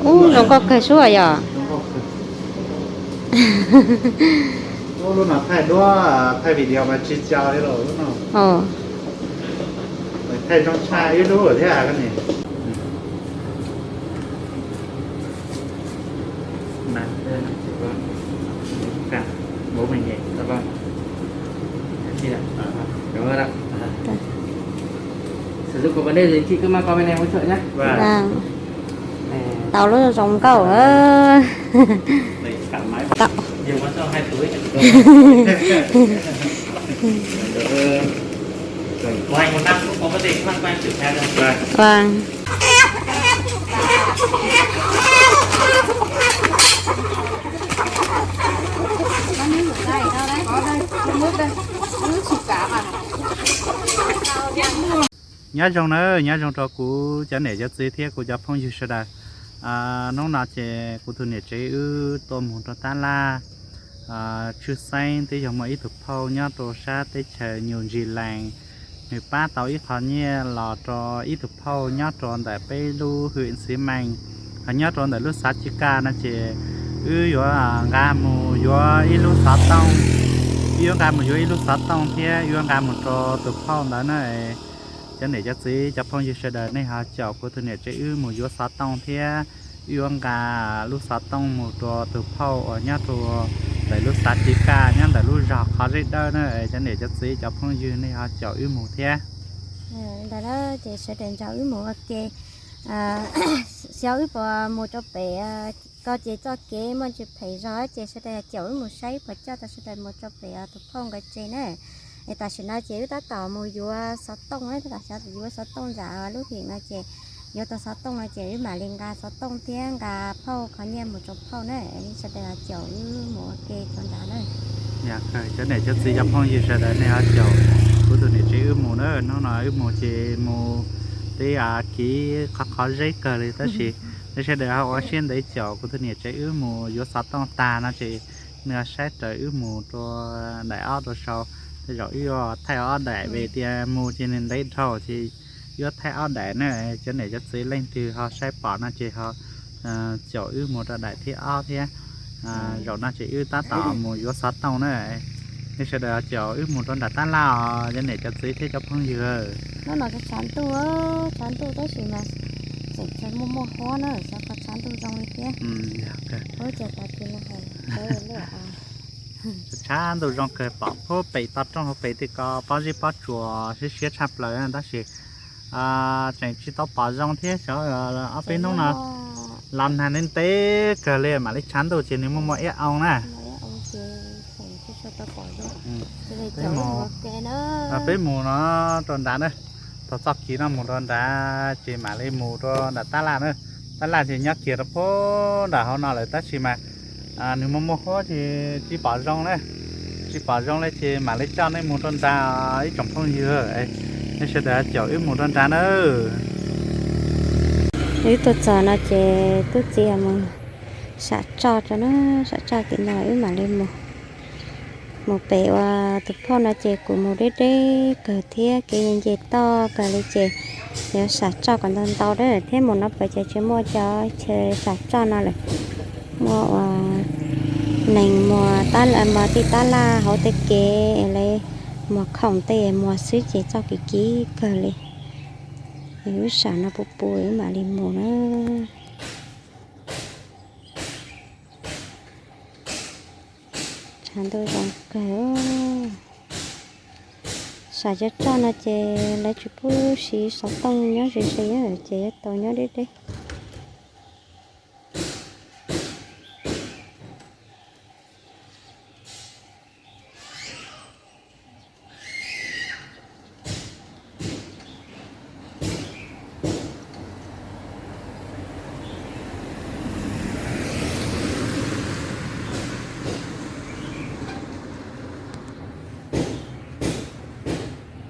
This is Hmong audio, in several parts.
Ub, zoo nkauj kawg sub yom. Ub, lub no thaij duab, thaij video mas tsis tsaus li lawm lub no. Thaij zoo tshaj ib lub thiab koj niam. Tau lub zoo nkauj. Tau. Ua. Nyob zoo na, nyob zoo rau kuv cov niam cov txiv thiab kuv cov phooj ywg sawv daws. Hnub no ces kuv tus niam tsev wb tuaj mus rau tab laj Tshwj Xeeb, twb yog muaj ib tug phauj nyob rau sab teb chaws New Zealand, nws pab tau ib qho nyiaj los rau ib tug phauj nyob rau ntawm peb lub hwm Xiv Mees, ho nyob rau ntawm lub xav Ci Kaj no ces wb yuav nqa mus yuav ib lub xov tooj, wb yuav nqa mus yuav ib lub xov tooj thiab wb yuav nqa mus rau tus phauj ntawd na. Cov niam cov txiv cov phooj ywg sawv daws nej ho caum kuv tus niam tsev wb mus yuav xov tooj thiab wb yuav nqa lub xov tooj mus rau tus phauj uas nyob rau ntawm lub xav Ci Kaj nyob ntawm lub zos Qhov Zeb Dawb na. Cov niam cov txiv cov phooj ywg nej ho caum wb mus thiab. Ntawd ces sawv daws nrog wb mus ua ke, xyov wb puas mus rau pem ko ces txoj kev muaj ntsis phem zog ces sawv daws caum wb mus saib puas coj tau sawv daws mus rau pem tus phauj nkawd tsev na. Es tam sim no ces wb tab tom mus yuav xov tooj na, tab tom yuav xov tooj ntawm lub hwm no ces yuav tau xov tooj no ces wb mam li nqa xov tooj thiab nqa phauj qhov nyiaj mus rau phauj na. Sawv daws caum wb mus ua ke rau ntawd na. Cov niam cov txiv cov phooj ywg sawv daws nej ho caum kuv tus niam tsev wb mus na. Hnub no wb mus ces mus teb kiv qhov qhov zeb kawg li tab sis nej sawv daws ho ua siab ntev caum kuv tus niam tsev wb mus yuav xov tooj tag no ces nws ho saib raws wb mus rau daim ob rau sau. Tej zaum wb yuav thaij ob daim vim tias mus ces nws ntev dhau ces yuav thaij ob daim na. Cov niam cov txiv leej twg ho saib pom no ces ho caum wb mus rau daim thib ob thiab. Zaum no ces wb tab tom mus yuav xov tooj na. Nej sawv daws caum wb mus rau nram tab laj os cov niam cov txiv thiab cov phooj ywg. Hnub no tshav ntuj, tshav ntuj tab sis mas tseem muaj muaj huab na, xyov puas tshav ntuj zoo li thiab. Huab ces tas kis no hais. Tshav ntuj zoo kawg pom puag pem toj roob hauv pem tej ko pob zeb pob tsuas siab siab tshaj plaws tab sis tseem tsis tau pom zoo thiab. Xyov ob peb hnub no los nag ntev ntev kawg li mam li tshav ntuj ces nws muaj muaj iab oo na. Peb mus no rau nrad na, thaum txoj kev no mus rau nrad ces mam li mus rau nram tab laj na. Tab laj ces nyob kiag rau puag nram hauv no lawm tab sis mas nws muaj muaj huab ces tsis pom zoo na. Tsis pom zoo li ces mam li coj nej mus rau nrad ib tsoom phooj ywg. Nej sawv daws caum wb mus rau nrad na. Wb tuaj txog no ces tub txiv mus sam tsoj rau na, sam tsoj tim no wb mam li mus. Mus pem uas tus phauj no ces kuv mus deb deb kawg thiab kev nce toj kawg li ces yuav sam tsoj kom ntau ntau thiab mus no pem ces tsis muaj cov chaw sam tsoj no lawm. Muaj uas neeg muas tij tab laj hauv tej kev li muas khoom tej muas xwb ces txoj kev kiv kawg li. Wb sam no puas puas wb mam li mus na. Tshav ntuj zoo kawg. Sam cov tsoj no ces lawv tsis pub siv xov tooj nyob ze ze ces yuav tau nyob deb deb.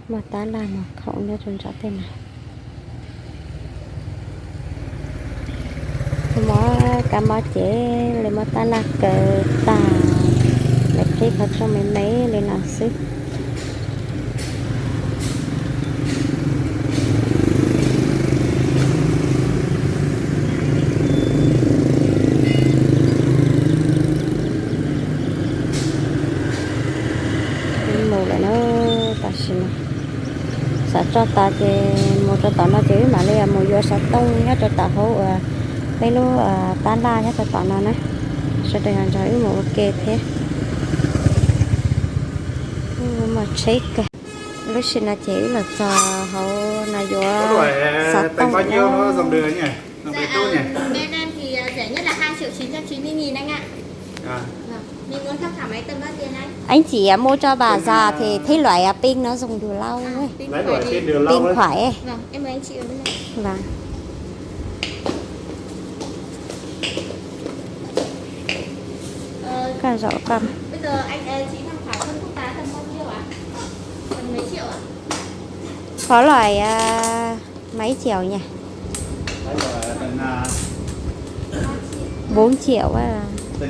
Muaj tab laj muas khoom nyob rau nram tej no. Muab kab mob ces li muab tab laj kaw tag, lawv qhib qhov rooj me me li no xwb. Rau tom ces mus rau tom no ces wb mam li mus yuav xov tooj nyob rau tom hauv uas peb lub tab laj nyob rau tom no na. Sawv daws nrog wb mus ua ke thiab. Muaj tsheb kawg. Lub sij no ces wb los txog hauv no yuav xov tooj na. Anh chị mua cho bà già thì thấy loại pin nó dùng được lâu ấy. Pin thoại ấy. Vâng. Con dấu con. Có loại à, mấy triệu nhỉ? Bốn triệu á. Tam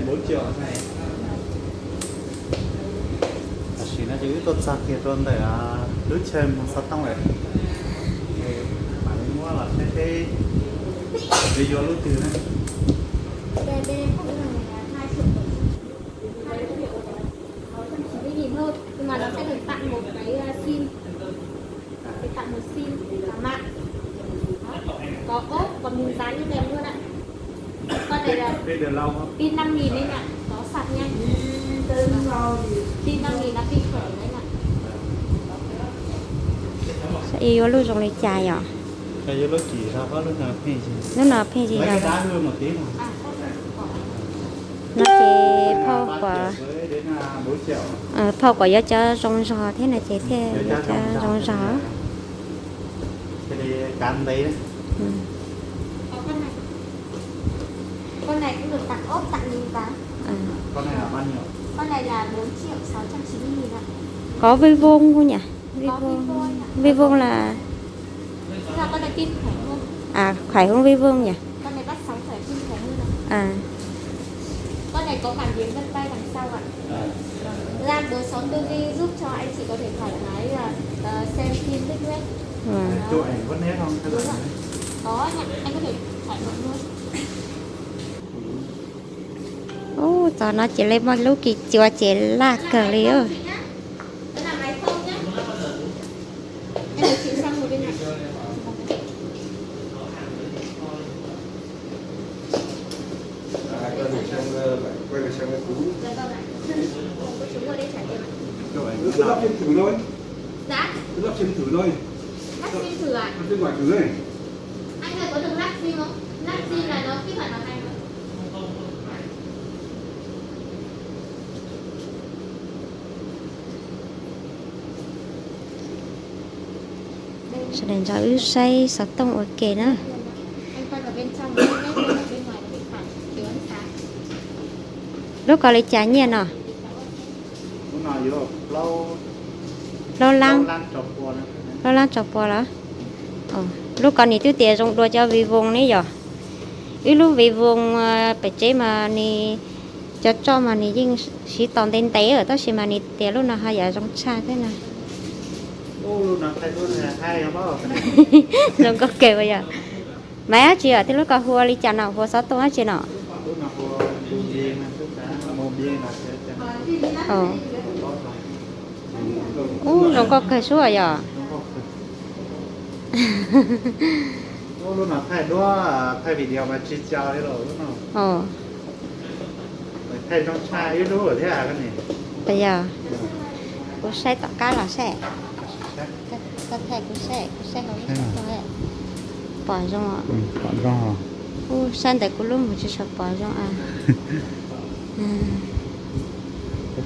sim no ces wb tuaj txog kiag rau ntawm lub chaw muag xov tooj lawm. Mam li muab los saib seb yuav yuav lub twg na. Tặng một cái, à, sim, để tặng một sim, à, mạng. Đó. Có ốp và miếng dán đi kèm luôn ạ. Con này là pin năm nghìn anh ạ, có sạc nhanh. Pin năm nghìn là pin khỏe đấy ạ. Yuav lub zoo li cas yom? Lub no pheej zis zog. No ces phauj kom, phauj kom yuav cov zoo zog thiab no ces thiaj yuav cov zoo zog. Có Vivon không nhỉ? Vivon, Vivon là, à, khỏe hơn Vivon nhỉ? À. Con này có cảm biến vân tay đằng sau ạ. Làm bốn sáu tư duy giúp cho anh chị có thể thoải mái là, ờ, xem phim lướt web. Vâng. Đó. Chụp ảnh có nét không? Đúng ạ. Có anh ạ, anh có thể thoải mái luôn. Ub, txog no ces lawv muaj lub kis cua ces laj kawg li. Quay về xem, ờ, quay về xem cái cú. Dạ vâng ạ. Không có chứng mua đi trải nghiệm ạ. Cứ lắp xem thử thôi. Dạ? Cứ lắp xem thử thôi. Lắp sim thử ạ? Lắp xem ngoài thử thôi. Anh ơi, có được lắp sim không? Lắp sim là nó kích hoạt nó hay không? Sawv daws nrog wb saib xov tooj ua ke na. Lub ko li cas nyiaj no? Plaub lab, plaub lab rau pua lawm. Lub ko nws twb tias zoo dua cov Vivon ne yom. Wb lub Vivon pem tsev mas nws cov tsoj mas nws yeej siv tau ntev ntev lawm tab sis mas nws tias lub no ho yam zoo tshaj thiab na. Zoo nkauj kawg yom. Mas dab tsi thiab lub ko hu ua li cas no, hu ua xov tooj dab tsi no? Ub, zoo nkauj kawg sub yom. Lub no thaij duab, thaij video mas tsis txaus li lawm lub no. Thaij zoo tshaj ib lub thiab koj niam. Yog, kuv saib tom qab los saib. Koj thaij kuv saib, kuv saib hauv lub xov tooj pom zoo. Pom zoo. Kuv saib ntawm kuv lub mus tsis tshua pom zoo.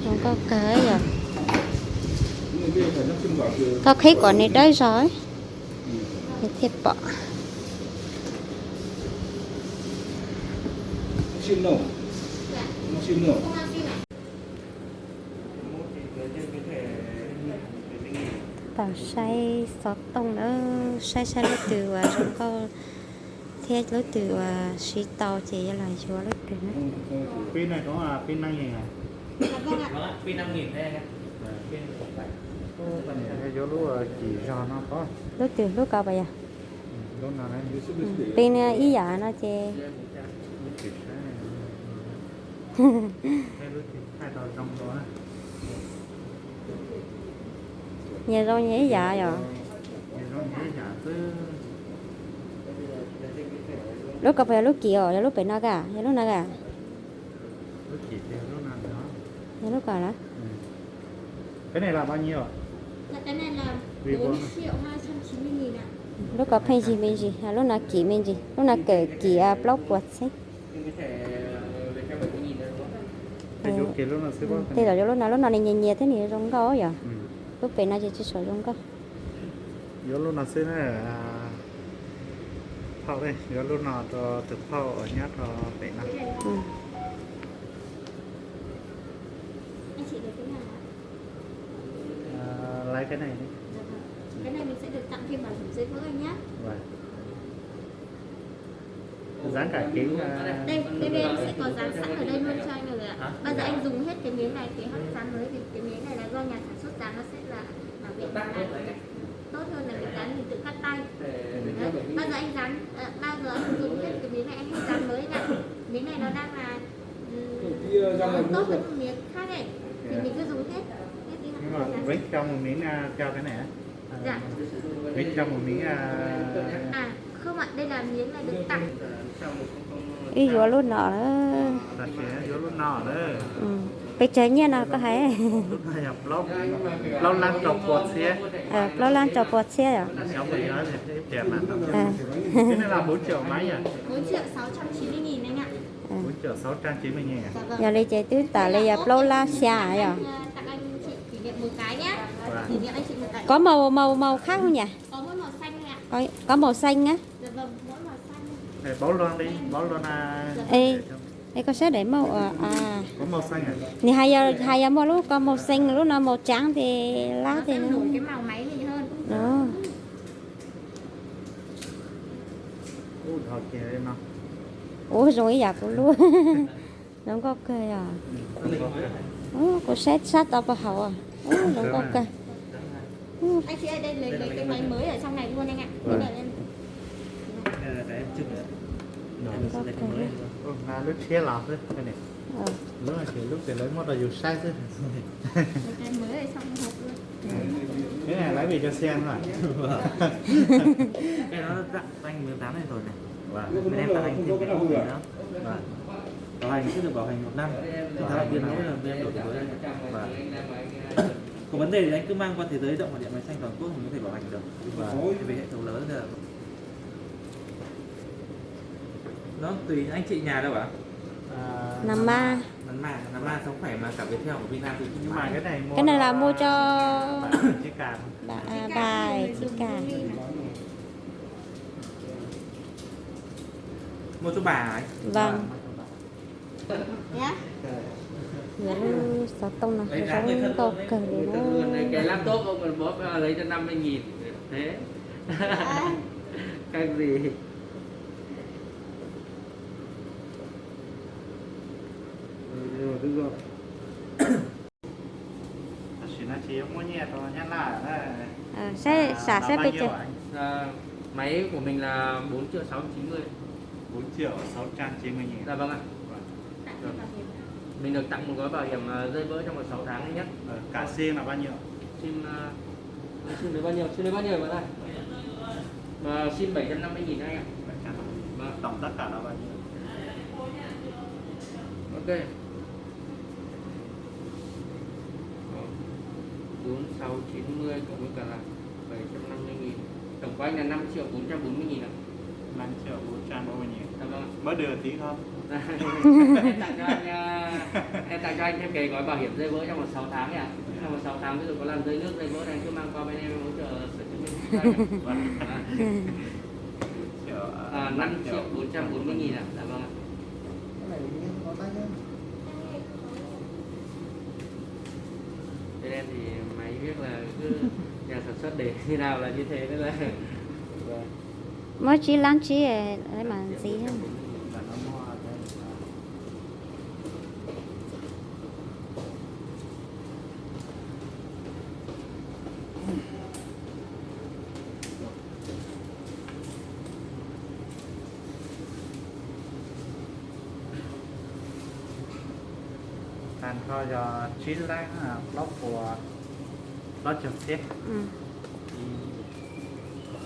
Zoo nkauj kawg yom. Koj qhib kom nws dawb zog thiaj pom. Tau saib xov tooj na, saib saib lub twg uas zoo nkauj thiab lub twg uas siv tau ces yuav los yuav lub twg na. Yuav lub kim zog no. Lub twg lub ko pas yog? Pin ib yam no ces. Nyias zoo nyias ib yam yom. Lub ko puas yog lub kim os, yog lub pem no ka, yog lub no ka? Yog lub ko los? Lub ko pheej yig me ntsis, lub no kim me ntsis, lub no kawm kim plaub puas txhiab. Tej zaum yuav lub no, lub no nws nyias nyias thiab nws zoo nkauj yom. Lub pem no ces tsis tshua zoo nkauj. Yuav lub no xwb na. Phauj, yuav lub no rau tus phauj uas nyob rau pem no. Lấy cái này đi. Cái này mình sẽ được tặng thêm bảo hiểm dây vỡ nhé. Vâng. Dán cả kính, à, Đây, cái bên sẽ có dán sẵn ở đây luôn cho anh rồi ạ. Hả? Bao giờ anh dùng hết cái miếng này thì hãng dán mới, thì cái miếng này là do nhà sản xuất dán, nó sẽ là bảo vệ mặt này tốt hơn là mình dán mình tự cắt tay. Đấy. Bao giờ anh dán, à, bao giờ anh dùng hết cái miếng này anh hãy dán mới nha. Miếng này nó đang là, ừm, nó tốt hơn miếng khác ấy. Thì mình cứ dùng hết, hết đi hãng. Nhưng mà Vĩnh cho một miếng, à, cho cái này hả? Dạ. Vĩnh cho một miếng, à, À, không ạ, đây là miếng này được tặng. Wb yuav lub no na. Yuav lub no na. Pes tsawg nyiaj no koj hais? Lub no yog plaub, plaub lab rau pua txhiab. Plaub lab rau pua txhiab yom? Cái này là bốn triệu mấy nhỉ? Bốn triệu sáu trăm chín mươi nghìn anh ạ. Bốn triệu sáu trăm chín mươi nghìn à? Yog li ces twb tas li yog plaub lab xya yom? Tặng anh chị kỷ niệm một cái nhé. Vâng. Kỷ niệm anh chị một cái. Có màu, màu, màu khác không nhỉ? Có mỗi màu xanh thôi ạ. Có, có màu xanh á. Dạ vâng, mỗi màu xanh. Để báo luôn đi, báo luôn, à. Ê, ê, koj saib để màu, à, à. Có màu xanh à? Nws hais yog, hais yog muaj lub ko màu xanh, lub no màu trắng thì lab thì nó sẽ nổi cái màu máy mình hơn. Ồ. Ub, zoo ib yam kuv lub. Zoo nkauj kawg yom. Ub, kuv saib sab tau puas haum. Ub, zoo nkauj kawg. Ub. Anh chị ơi, đây lấy, lấy cái máy mới ở trong này luôn anh ạ. Cái này em Đây là em chụp nữa. Em Nkauj xếp kawg. Mới luôn. Ub, lub tshiab los xwb. Lub no ces lub ces lawv muab rau yus saib xwb. Lấy cái mới ở trong hộp luôn. Cái này lấy về cho xem thôi. Cái đó tặng anh mười tám này rồi này. Vâng. Bên em tặng anh thêm cái ốp này nữa. Vâng. Bảo hành cứ được bảo hành một năm. Tức là tiền lỗi là bên em đổi mới. Vâng. Có vấn đề thì anh cứ mang qua thế giới động và điện máy xanh toàn quốc mình có thể bảo hành được. Vâng. Thì về hệ thống lớn là nó tùy anh chị nhà đâu ạ? À, Nam Ma. Nam Ma, Nam Ma sống khỏe mà cả Viettel của Việt Nam thì cũng. Nhưng mà cái này mua. Cái này là mua cho bà Jessica. Bà, à, bà Jessica. Mua cho bà ấy. Vâng. Yuav lub xov tooj no zoo nkauj kawg li na. Cái laptop ông còn bóp, à, lấy cho năm mươi nghìn. Thế. Khác gì. Tam sim no tsis muaj nyiaj rau Nyab Laj na. Saib, sam saib pes tsawg. Máy của mình là bốn triệu sáu trăm chín mươi. Bốn triệu sáu trăm chín mươi nghìn. Dạ vâng ạ. Rồi. Mình được tặng một gói bảo hiểm, à, dây vỡ trong vòng sáu tháng đấy nhá. Ờ, cả sim là bao nhiêu? Sim, à, sim được bao nhiêu? Sim được bao nhiêu bạn ơi? Mà sim bảy trăm năm mươi nghìn anh ạ. Bảy trăm. Vâng. Tổng tất cả là bao nhiêu? Ok. Bốn sáu chín mươi cộng với cả là bảy trăm năm mươi nghìn. Tổng của anh là năm triệu bốn trăm bốn mươi nghìn ạ. Năm triệu bốn trăm bốn mươi nghìn. Dạ vâng ạ. Bớt được tí không? Em tặng cho anh, à, em tặng cho anh thêm cái gói bảo hiểm dây vỡ trong vòng sáu tháng nhỉ? Trong vòng sáu tháng ví dụ có làm rơi nước dây vỡ này cứ mang qua bên em hỗ trợ sửa chữa miễn phí cho anh ạ. Vâng. Triệu, à, năm triệu bốn trăm bốn mươi nghìn ạ. Dạ vâng ạ. Cái này mình có tách nhá. Bên em thì máy viết là cứ nhà sản xuất để như nào là như thế nên là. Vâng. Muab tsib lab tsib, mas ntxiv. Tag nrho yog tsib lab, plaub puas plaub caug txhiab. Mm.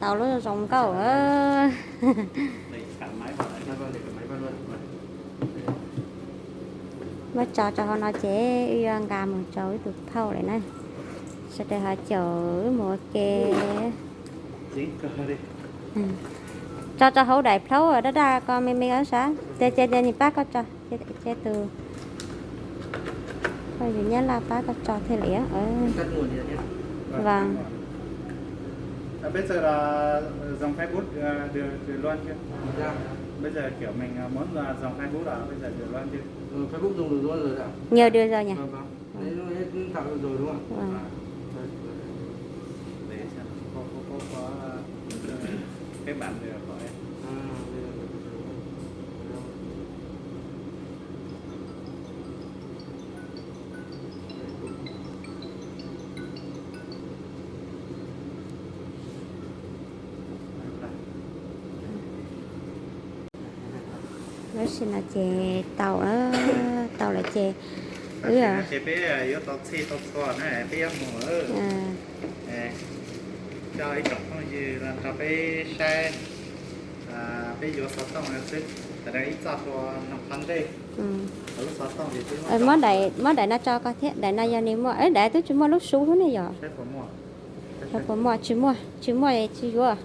Tau lub zoo nkauj. Muab tso rau hauv no ces wb yuav nqa mus rau wb tus phauj lawm na. Sawv daws ho caum wb mus ua ke. Tso rau hauv daim plaub daj daj ko me me sav. Ces ces ces nws pab koj tso. Ces tus phooj ywg Nyab Laj pab koj tso thiaj li. Vâng. Bây giờ là dùng Facebook được, được luôn chưa? Bây giờ kiểu mình muốn là dùng Facebook là bây giờ được luôn chưa? Nhiều được rồi nhỉ? Đấy, lúc nãy cũng tạo được rồi đúng không? Vâng. Để xem, có, có, có, có, cái bản này là khỏi. Lub sij no ces tau, tau lawm ces wb, peb yuav tau txhij tau txhua na, peb yuav mus, coj ib tsoom phooj ywg los nrog peb saib, peb yuav xov tooj no xwb, tam ib txoj hlua no qhov ntej. Muab daim, muab daim no tso koj thiab, daim no yog nws muaj, daim twb tsis muaj lub su thiab ne yom. Yog puas muaj, tsis muaj, tsis muaj tsis yuav.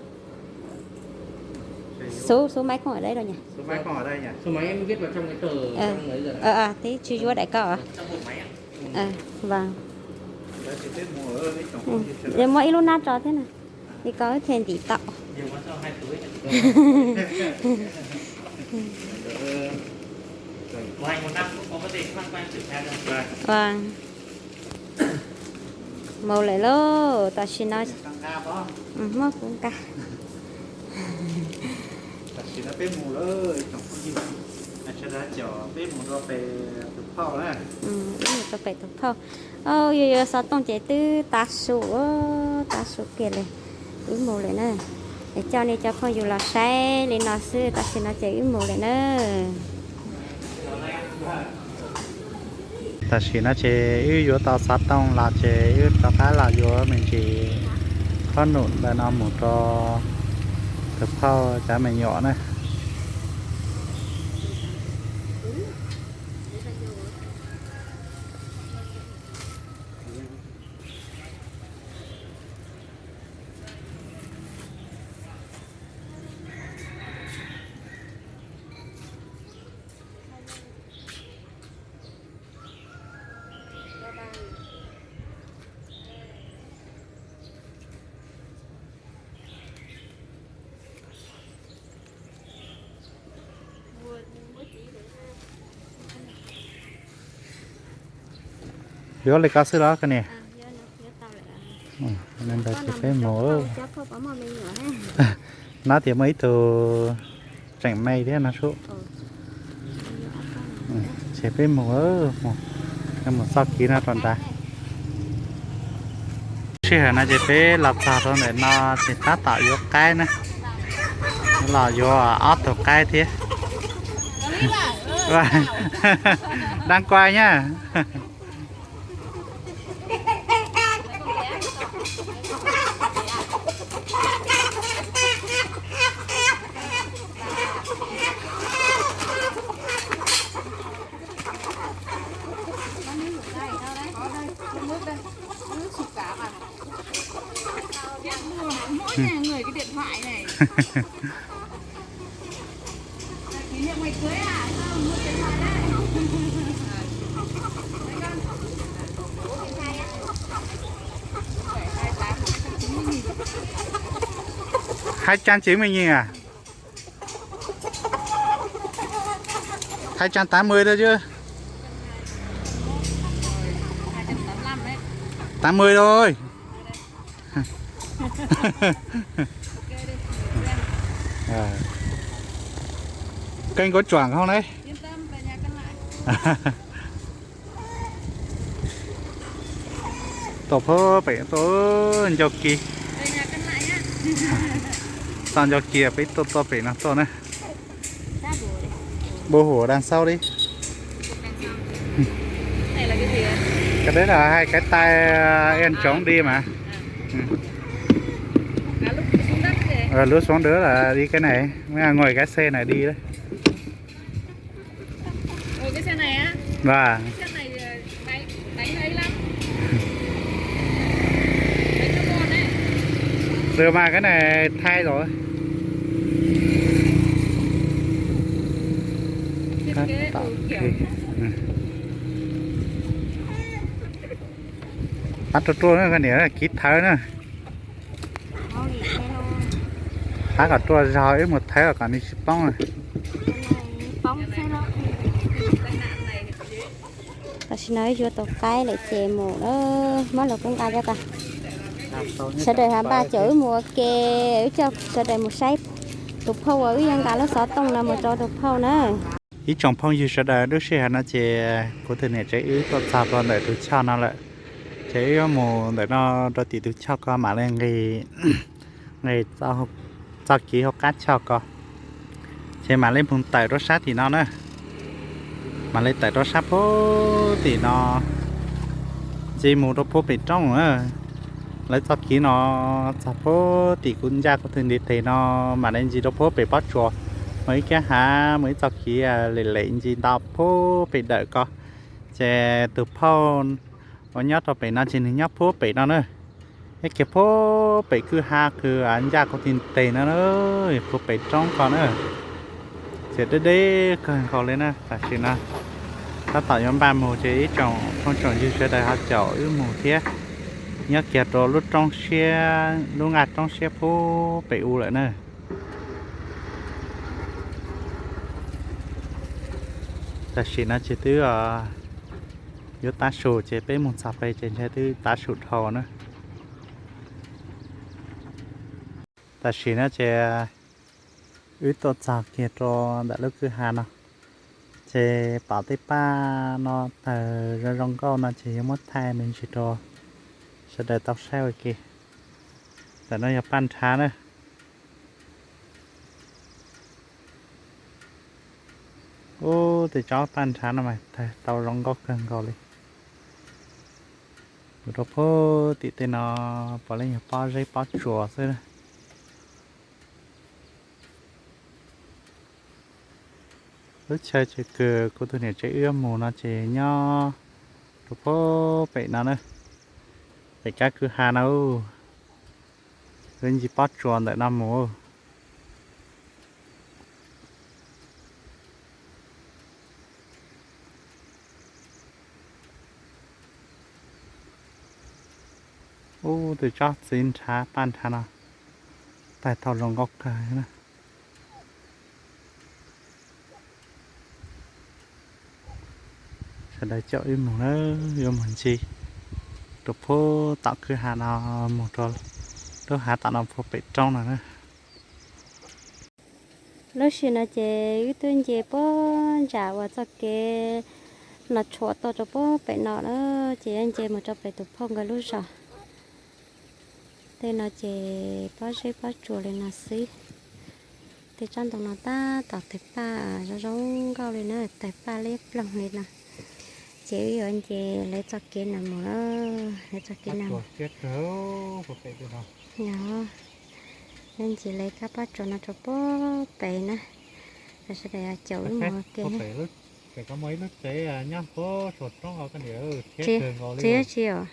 Số, số máy không ở đây đâu nhỉ? Số máy không ở đây nhỉ? Số máy em viết vào trong cái tờ, trong đấy rồi. Ờ, ờ, thế tsis yuav daim ko. Trong hộp máy ạ. Ờ, vâng. Muaj ib lub nab tso thiab na. Li ko thiaj ntim tau. Vâng. Mus lawm lauj, tam sim no muab kuv nqa. Tam sim no peb mus lawm, peb mus rau pem tus phauj na. Wb mus rau pem tus phauj. Yus yuav xov tooj ces twb tav su, tav su kiag li. Wb mus lawm na. Es coj nej cov phooj ywg los saib li no xwb, tam sim no ces wb mus lawm na. Tam sim no ces wb yuav tau xov tooj los ces wb rov qab los yuav me ntsis qhob num ntawm no mus rau tus phauj cov me nyuam na. Yuav li ko xwb los koj niam? Ntawd ces peb mus. Nab tias muaj ib tug tseem me thiab no sub. Ces peb mus, mus txoj kev no rau nrad. Sij hawm no ces peb los txog rau ntawm no ces tab tom yuav qaib na. Los yuav ob tug qaib thiab. Đang quay nha. Chết mùa, mỗi nhà người cái điện thoại này. Kỷ niệm ngày cưới à? Sao mua điện thoại đấy? Hai trăm chín mươi nghìn à? Hai trăm tám mươi thôi chứ. Tám mươi thôi. Kênh của Chuẩn không đấy? Tuaj pem tuaj ncau kis, tau ncau kis peb tuaj tuaj pem no tuaj na. Bô hổ đằng sau đi. Cái đấy là hai cái tay, em chống đi mà. Ờ, lướt xuống đó là đi cái này, mới ngồi cái xe này đi đấy. Và được mà, cái này thay rồi. Pab rau ruaj na, niam kis thawv na. Pab kom ruaj zog wb mus thawv kom nws tsis poob. Tam sim no wb yuav tus qaib lawm ces mus lawm, muab lus kuv nqa coj tas. Sawv daws ho npaj caum wb mus ua ke, wb coj sawv daws mus saib tus phauj uas wb yuav nqa lub xov tooj no mus rau tus phauj na. Ib tsoom phooj ywg sawv daws, lub sij hawm no ces kuv tus niam tsev wb tuaj txog rau ntawm tus choj no lawm, ces wb yuav mus ntawm no rau tim tus choj ko mam li nqis, nqis txoj kev hauv qab choj ko, ces mam li mus tawm rau sab tim no na. Mam li tawm rau sab puag tim no, ntsis mus rau puag pem roob na. Lawv txoj kev no txog puag tim kuv ncaj kuv twg ntiv tes no, mam li ntsis rau puag pem pob tsuas, mus ib kiag hav, mus ib txoj kev lem lem ntsis ntau puag pem dawm ko. Ces tus phauj uas nyob rau pem no ces nws nyob puag pem no na. Ib kiag puag pem kwj ha kws ncaj kuv twg ntiv tes no, puag pem roob ko na. Ces deb deb kawg nkaus li na. Tam sim no tab tom yuav npaj mus ces ib tsoom phooj tsoom ywg sawv daws ho caum wb mus thiab. Nyob kiag rau lub roob siab, lub nqaj roob siab puag pem u lawm na. Tam sim no ces twb yuav tav su ces peb mus txog pem ces ntshe twb tav su dhau na. Tam sim no ces wb tuaj txog kiag rau ntawm lub kwj ha no, ces pom tej paj no tawg zoo zoo nkauj no ces yuav muab thaij me ntsis rau sawv daws tau saib ua ke. Ntawm no yog paj nrhav na. Ub, tej tsob paj nrhav no mas tawg tau zoo nkauj kawg nkaus li. Mus rau puag tim tej no puav leej yog pob zeb pob tsuas xwb na. Lub chaw tsev kws kuv tus niam tsev wb mus no ces nyob rau puag pem no na, pem kab kwj ha no. Wb ntsis pob tsuas ntawm no mus. Ub, tej tsob txiv nrhav paj nrhav no tawg tau zoo nkauj kawg na. Sawv daws caum wb mus na, yuav mus ntsis rau puag tom kwj ha no, mus rau lub hav tom no puag pem roob no na. Lub sij hawm no ces wb twb nce puag ntsam uas txoj kev no tshuam tuaj rau puag pem no na, ces yuav nce mus rau pem tus phauj nkawd lub zos. Tej no ces pob zeb pob tsuas li no xwb. Tej tsob ntoo no tab tom tawg paj zoo zoo nkauj li na, tawg paj liab ploog li no. Ces wb yuav nce lawv txoj kev no mus, lawv txoj kev no mus. Yog, wb nce lawv kab pob tsuas no rau puag pem na, sawv daws caum wb mus ua ke. Tsev dab tsi os?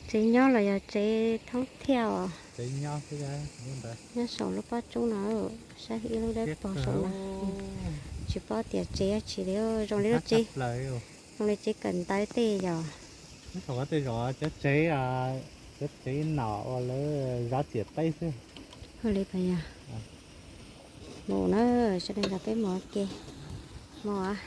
Tsev nyob los yog tsev thoob thiaj os? Nyob saum lub pob tsoob no, saib ib lub dawb paug saum no. Tsis paub tias tsev dab tsi li, zoo li lub tsev, zoo li tsev kawm ntawv tej yog. Cov tsev, cov tsev nom uas lawv zov ciam teb xwb. Ua li pas yog. Mus na, sawv daws nrog peb mus ua ke. Mus.